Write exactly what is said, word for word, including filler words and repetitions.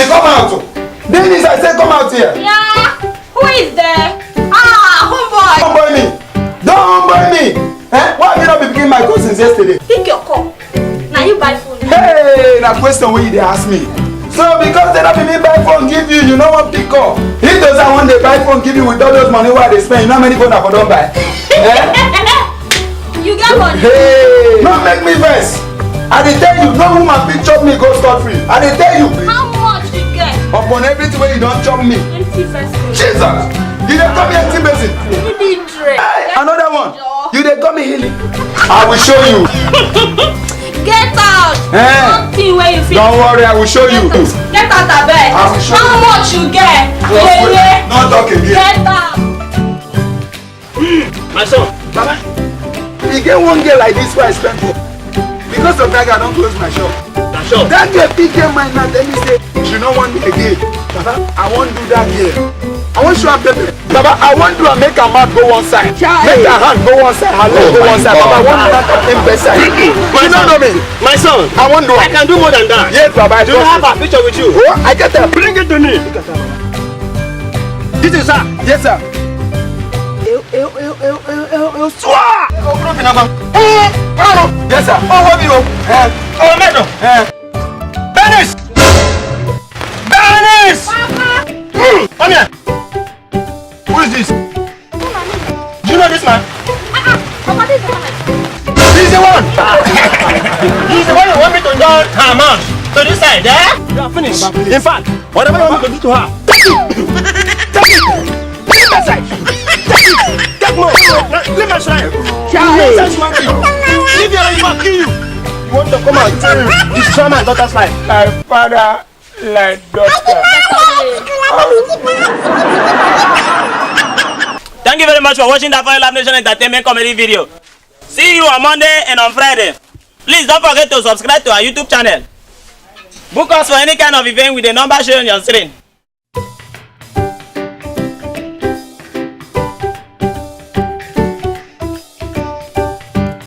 Come out. Dennis, I say come out here. Yeah, who is there? Ah, homeboy. Don't boy me. Don't boy me. Eh? Why have you not been picking my call since yesterday? Pick your call. Now you buy phone. Hey, na question wey you dey ask me. So because they not be me buy phone give you, you no wan pick call. If those I want dey buy phone give you with all those money wey I dey spend, you know how many phone I for don buy? Eh? You get money. Hey, no make me vex. I dey tell you, no woman fit chop me go scot free. I dey tell you. How much you get? Upon everything wey you don chop me. Empty vessel. Jesus, you dey call me empty basin. You dey drink. Another one. You dey call me healing. I will show you. Get out. Eh? Nothing where you feel. Don't worry, I will show you. Get out, abeg. I will show How you. Much you get? Don't Yeye. Not talk again. Get out. My son, Baba, E get one girl like this wey I spend for. Because of that girl, I don close my shop. na sure. That girl fit get mind now tell me say she no want me again. Baba, I wan do that girl. I wan show her pepper. Baba, I wan do her make her mouth go one side. Make her hand go one side, her leg go one side. Baba, I wan do that thing best side. My You no son, know me. My son, I wan do I her. Can do more than that. Yes, Baba. I Do you trust have you. Her picture with you? Oh, I get her. Bring it to me. This is her. Yes, sir. Yes, sir. Oh, what do you? Eh, Oh, man, no. eh. Dennis! Dennis! Hmm, come here. Who is this? Do you know this man? He's the one. He's the one you want me to turn her mouth to this side, eh? You are finished. In fact, whatever you want me to do to her, take it. Take it. Leave my side. Take it. Take more. Leave my side. Leave my side, man. Leave your life, I'll kill you. You want to come and destroy my daughter's life? My father, my daughter. Thank you very much for watching that Fire Lab Nation Entertainment Comedy video. See you on Monday and on Friday. Please don't forget to subscribe to our YouTube channel. Book us for any kind of event with the number showing on your screen.